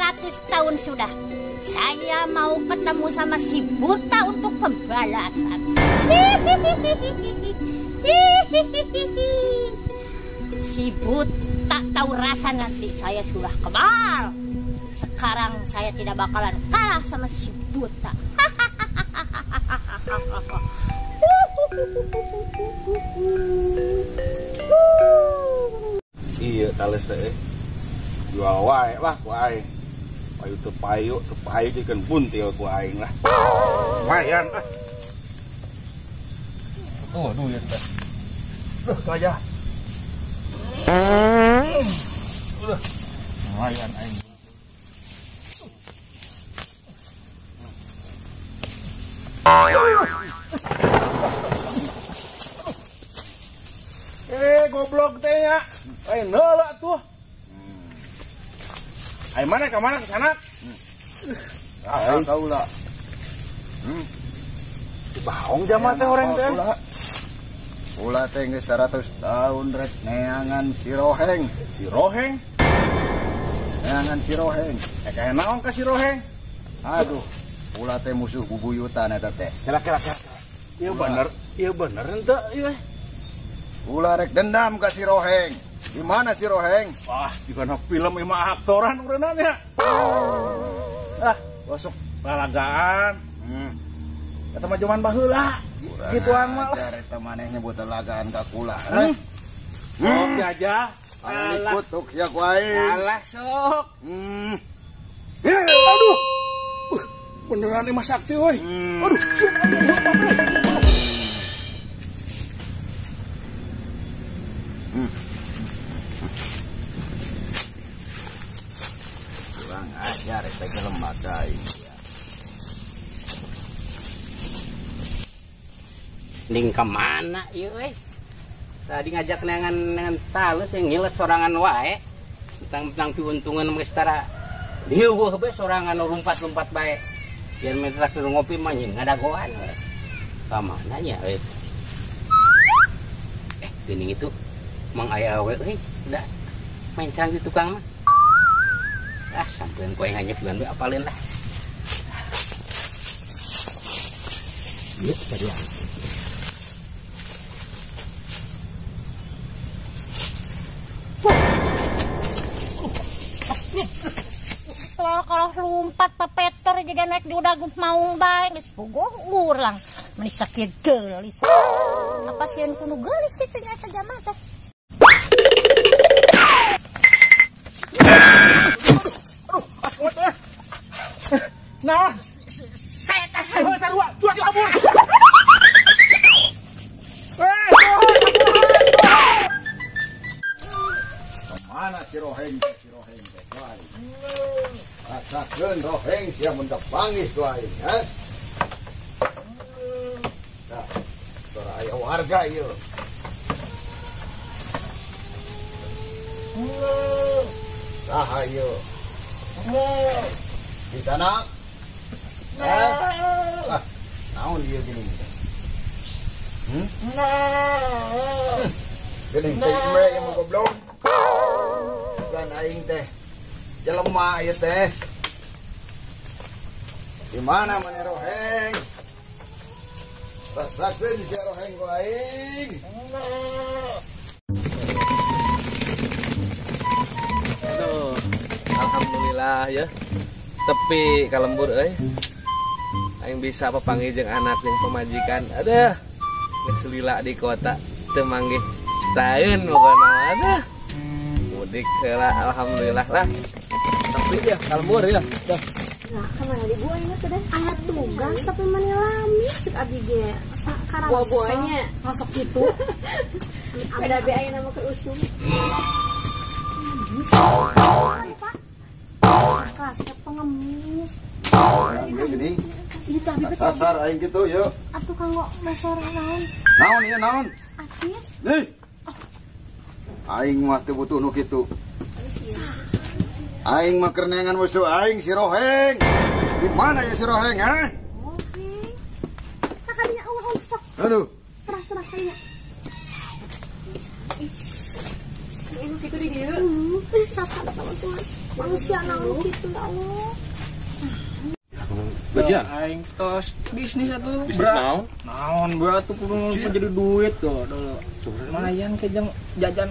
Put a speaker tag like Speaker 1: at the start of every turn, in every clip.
Speaker 1: 100 tahun sudah. Saya mau ketemu sama si buta untuk pembalasan. Si buta tahu rasa nanti saya sudah kebal. Sekarang saya tidak bakalan kalah sama si buta.
Speaker 2: Iya tales teh. Jual wae lah ku aing. Payu teu payu, teu payu jikeun buntil ku aing lah. Lumayan ah. Oh, duit teh. Duh, aja. Udah. Lumayan aing. Goblok teh nya. Lain heula tuh. Ayo mana ke mana ke sana?
Speaker 3: Ah, tahu lah.
Speaker 2: Baong jama teh orang teh.
Speaker 3: Ulah teh geus 100 tahun rek neangan si Roheng.
Speaker 2: Si Roheng?
Speaker 3: Neangan si Roheng.
Speaker 2: Eh kayak naon ka si Roheng?
Speaker 3: Aduh, ulah teh musuh bubuyutan eta teh.
Speaker 2: Kira-kira. Ieu bener henteu ieu.
Speaker 3: Ulah rek dendam ka si Roheng. Di mana si Roheng?
Speaker 2: Wah, juga film mah aktoran ureunana nya. Ah, masuk lalagaan. Eta mah jaman baheula. Gituan mah lah.
Speaker 3: Eta maneh nyebut lalagaan ka kula.
Speaker 2: Sok aja.
Speaker 3: Alah kutuk ya ku aing.
Speaker 2: Alah sok. Aduh. Beneran ini Mas Sakti euy. Aduh.
Speaker 3: Kurang ajar eta jelema ka aing.
Speaker 4: Ning kemana ieu euy? Tadi ngajak neangan talus yang ngilet sorangan wae. Tentang piuntungan geus tara dieuweuh bae sorangan lompat-lompat bae. Jangan minta traktir ngopi mah nyin ngadagoan we. Ka mana nya euy? Geuning itu mang aya awe euy, udah mencang di tukang mah. Ah, sampeun ku aing hanyep we apalin lah. Ieu tadi.
Speaker 1: Kalau lompat papetor juga naik di udah maung bae geus puguh urang meuni sakieu geulis. Apa sieun kudu geulis kitu nya eta jamaah teh.
Speaker 2: Aduh, asmat teh. Nah,
Speaker 1: setan
Speaker 2: ayo sarua, cuak kabur.
Speaker 3: Kemana si Roheng teh, si Roheng teh? Rasakeun Roheng sia mun teu panggih ku aing, ha? Tah, sora aya warga ieu. Saha ieu? Di sana? Ah, naon ieu geuning? Geuning teh mere ieu mah goblok. Bukan aing teh. Jelema ieu teh. Di mana maneh Roheng? Rasakeun sia Roheng ku aing.
Speaker 5: Aduh, alhamdulillah ya. Tepi ka lembur euy. Aing bisa papanggih jeung anak jeung pamajikan. Aduh, geus lila di kota teu manggih taeun pokona. Aduh. Mudik heula alhamdulillah lah. Tapi ya ka lembur ya. Dah.
Speaker 6: Nah, kemana di gua inget deh. Aya tugas tapi mani lami cek abdi ge. Sakarang buah-buahnya masuk gitu. Beda be aya nama keur usum.
Speaker 1: Pak. Kelas pengemis.
Speaker 3: Ieu geuning.
Speaker 6: Ieu teh abdi
Speaker 3: sasar aing kitu yeuh.
Speaker 6: Atuh kanggo meser naon?
Speaker 3: Naon ieu naon?
Speaker 6: Acis.
Speaker 3: Nih. Aing mah teu butuh nu kitu. Aing mah keur neangan musuh aing si Roheng. Di mana ya si Roheng, ha?
Speaker 6: Roheng. Kakaknya Allah sok.
Speaker 3: Aduh.
Speaker 6: Teras-teras kalinya. Ini kitu di dieu. Sasar sama tuan. Manusia naon kitu ya Allah.
Speaker 5: Gajian?
Speaker 7: Aing tos bisnis atuh.
Speaker 5: Bisnis naon?
Speaker 7: Naon bro atuh kudu jadi duit tuh dulu. Lumayan ke jang jajan.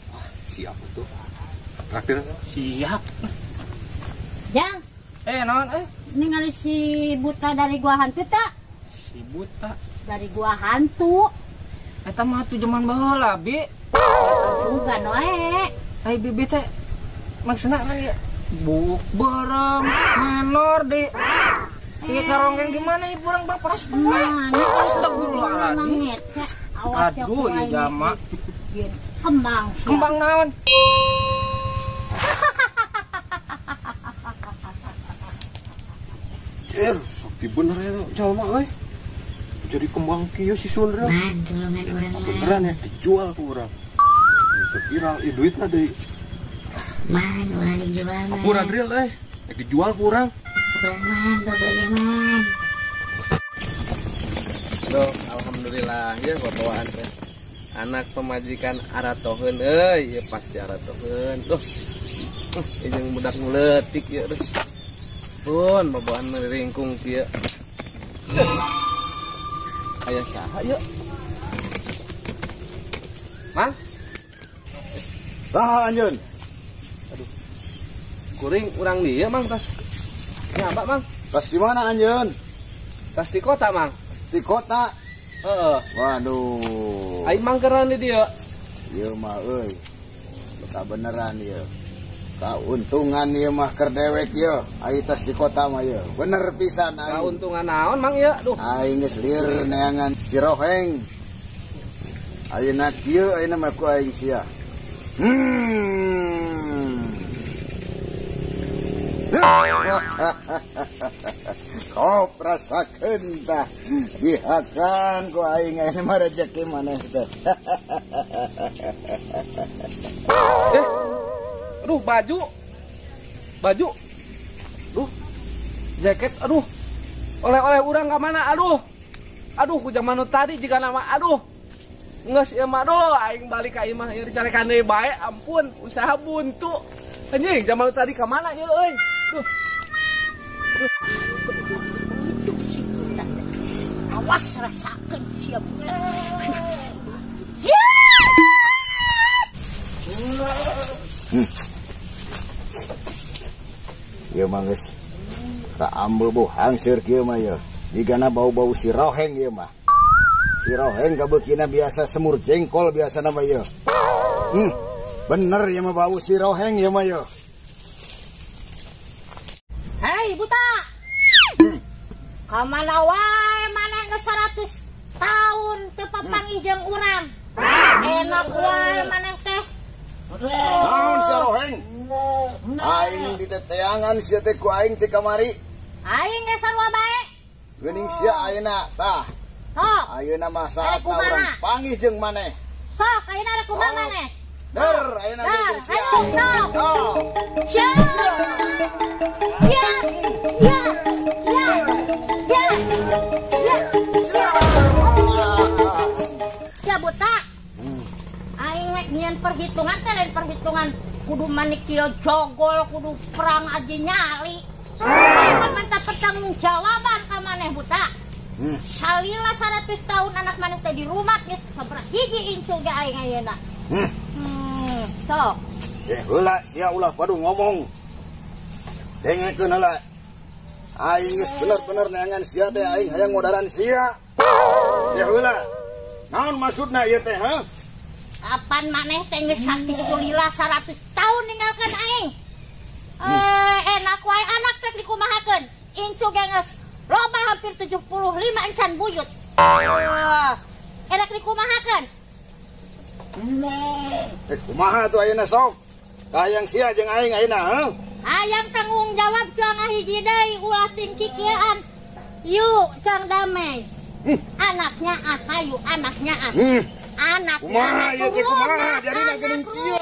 Speaker 5: Wah, siap tuh. Traktir?
Speaker 7: Siap.
Speaker 1: Jang.
Speaker 7: Naon
Speaker 1: Ningali si buta dari gua hantu tak?
Speaker 7: Si buta
Speaker 1: dari gua hantu.
Speaker 7: Eta mah tuh jaman baheula, Bi.
Speaker 1: Sugan wae.
Speaker 7: Ai bibi teh maksudna kan ya buk berem menor di ieu karonggeng di mana ieu urang berparas poe. Astagfirullahaladzim. Aduh, ieu jama.
Speaker 1: Kembang.
Speaker 7: Kembang naon?
Speaker 5: Sakti bener ya jalma euy. Jadi kembang kieu si Sundra.
Speaker 8: Man, tulungan urang.
Speaker 5: Beneran ya dijual ku urang. Viral ieu duitna deui.
Speaker 8: Man, ulah dijual man.
Speaker 5: Ampun Adriel euy. Dijual ku urang.
Speaker 8: Urang man, pokoknya man.
Speaker 5: Duh, alhamdulillah ya bawaan teh. Anak pemajikan aratoheun euy, ya pasti aratoheun. Duh. Jeung budak nu leutik ieu duh. Pun bawaan meringkung kieu. Aya saha ieu? Mang?
Speaker 3: Saha anjeun?
Speaker 5: Aduh. Kuring urang dieu Mang tas. Nyaba Mang.
Speaker 3: Tas di mana anjeun?
Speaker 5: Tas di kota Mang.
Speaker 3: Di kota?
Speaker 5: Heeh.
Speaker 3: Waduh.
Speaker 5: Ai Mang keran di dieu.
Speaker 3: Ieu mah euy. Betah beneran ieu. Kauntungan ieu mah keur dewek ieu. Ai tas di kota mah ieu. Bener pisan aing.
Speaker 5: Kauntungan naon Mang ieu? Duh.
Speaker 3: Aing geus lieur neangan si Roheng. Ayeuna kieu ayeuna mah ku aing sia. Kop rasakeun tah dihakan ku aing ayeuna mah rejeki maneh teh.
Speaker 5: Aduh baju. Baju. Duh. Jaket aduh. Oleh-oleh urang ka mana aduh. Aduh ku jaman nu tadi jiga nama aduh. Geus ieu mah aduh aing balik ka imah ieu dicarekan deui bae ampun usaha buntu. Anjing jaman nu tadi ka mana ieu euy. Duh.
Speaker 1: Itu si buta. Awas rasakeun sia buta.
Speaker 3: Ieu mah geus kaambeul beuh hangseur kieu mah ieu. Jigana bau-bau si Roheng ieu mah. Si Roheng kabeukina biasa semur jengkol biasana mah ieu. Bener ieu mah bau si Roheng ieu mah ieu.
Speaker 1: Hei buta. Ka mana wae maneh geus 100 tahun teu papanggih jeung urang. Enak wae maneh teh.
Speaker 3: Naon si Roheng? Aing diteteangan sia teh ku aing ti kamari.
Speaker 1: Aing ge sarua bae.
Speaker 3: Geuning sia ayeuna tah.
Speaker 1: Sok.
Speaker 3: Ayeuna mah saatna urang panggih jeung maneh.
Speaker 1: Sok ayeuna rek kumaha maneh?
Speaker 3: Der ayeuna jeung sia.
Speaker 1: Ayo sok. Ya. Ya. Ya. Ya. Ya. Ya. Ya buta. Aing rek nyieun perhitungan teh lain perhitungan kudu manik kieu jogol kudu perang aja nyali. Aing minta pertanggungjawaban ka maneh buta. Salila 100 tahun anak maneh teh di rumah geus sabaraha hiji incu ge aing ayeuna. Sok.
Speaker 3: Heula sia ulah padu ngomong. Dengekeun heula. Aing geus bener-bener neangan sia teh aing hayang modaran sia. Sia heula. Naon maksudna ieu teh, ha?
Speaker 1: Kapan maneh teh geus sakitu lila 100 tahun ninggalkeun aing? Enak wae anak teh dikumahakeun. Incu ge geus loba hampir 75 encan buyut. Enak dikumahakeun.
Speaker 3: Kumaha tuh ayeuna sok? Hayang sia jeung aing ayeuna, heuh?
Speaker 1: Hayang tanggung jawab cuang hiji deui ulah tingkikieuan. Yuk, cang damai. Anaknya ah, hayu anaknya ah. Anak
Speaker 3: kumaha ieu teh kumaha jadina geuning kieu.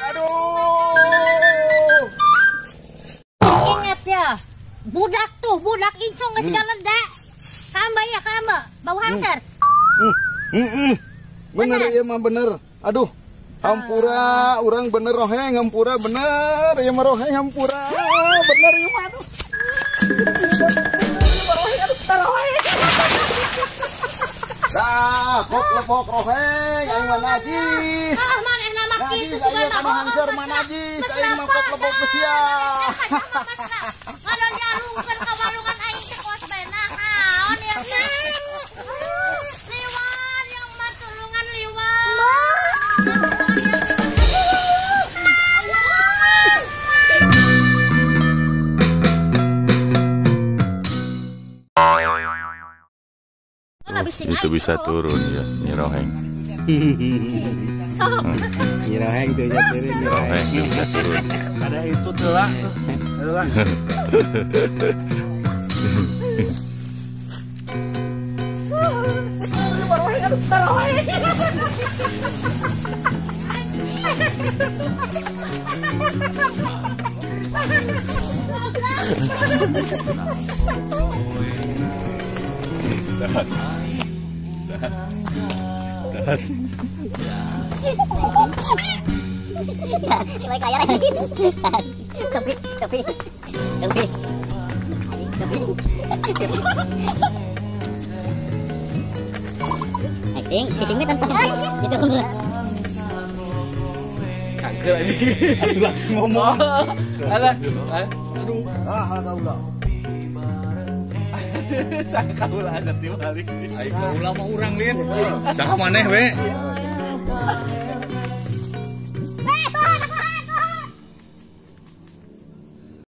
Speaker 3: Aduh.
Speaker 1: Ingat ya, budak tuh, budak incung geus galede. Kamba ya kamba, bau hangser.
Speaker 3: Bener ieu mah bener. Aduh. Hampura, urang bener roheng, hampura bener, ieu mah roheng hampura, bener ieu mah aduh. Roheng aduh, roheng. Dah, kok lepok roheng, aing mah najis.
Speaker 1: Ah, manehna mah kitu
Speaker 3: Najis, aing mah hangseur mah najis, aing mah kok lepok besia.
Speaker 1: Kalau diarungkeun ka walungan aing teh kos bae naon ieu teh. Liwar yang mah tulungan liwar.
Speaker 9: Itu bisa turun ya, Nyi Roheng.
Speaker 4: Nyi Roheng tuh bisa turun.
Speaker 9: Nyi Roheng tuh bisa turun.
Speaker 2: Ada itu tuh lah.
Speaker 8: Baik layar lagi. Tapi. Acting, cicing tanpa itu.
Speaker 5: Kanker aja. Aduh langsung ngomong. Alah, aduh.
Speaker 3: Ah, kaulah.
Speaker 5: Saya kaulah ganti balik. Aing kaulah mah urang lin. Saha maneh we?